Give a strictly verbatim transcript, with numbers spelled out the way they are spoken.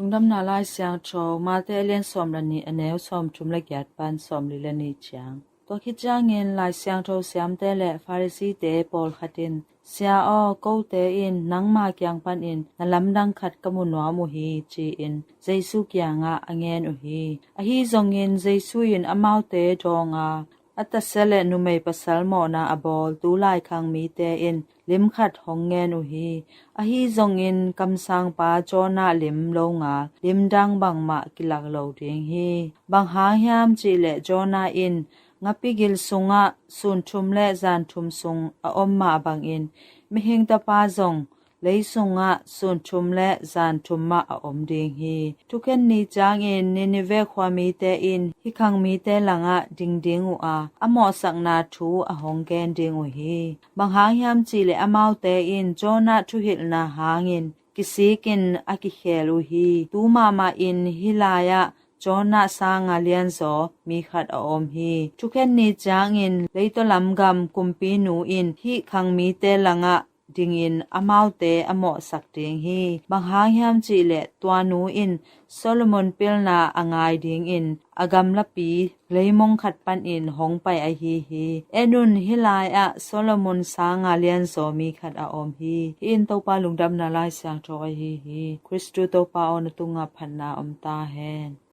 Lungdamna Lai Siangtho, Mate a lian sawm le nih, a neu sawm thum le giat pan sawm li le nih ciang. Tua khit ciangin Lai Siangtho siamte le Pharisee-te pawlkhat in, "Sia aw, kote in nangma kiang panin na lamdang khat ka mu nuam uh hi," ci-in Jesu kiangah a ngen uh hi. Ahi zongin Jesu in amaute dawng a, a tasia le numei pasal mawhna a bawl tulai khang mite in lim khat hong ngen uh hi. Ahi zongin kamsangpa Jonah lim lo ngal lim dang bangmah kilak lo ding hi. Bang hang hiam cihleh Jonah in ngapi gil sungah sun thum le zan thum sung a om mah bangin Mihing Tapa zong lei sungah sun thum le zan thum mah a om ding hi. Thukhen ni ciangin Nineveh khua mite in hih khang mite langah ding ding uh a, a mawhsakna thu a hong gen ding uh hi. Bang hang hiam cihleh amaute in Jonah thuhilhna hangin kisikin a kikhel uh hi. Tu mahmah in hih lai-ah Jonah sanga lianzaw mi khat a om hi. Thukhen ni ciangin leitaw lam gam kumpinu in hih khang mite langah dingin amaute a mawhsak ding hi. Bang hang hiam cihleh tua nu in Solomon pilna a ngai dingin a gamlapi leimong khat panin hong pai ahi hi. En un, hih lai-ah Solomon sanga lianzaw mi khat a om hi. Hih in Topa Lungdamna Lai Siangtho ahi hi. Khristu Topa aw, na tungah phatna om ta hen.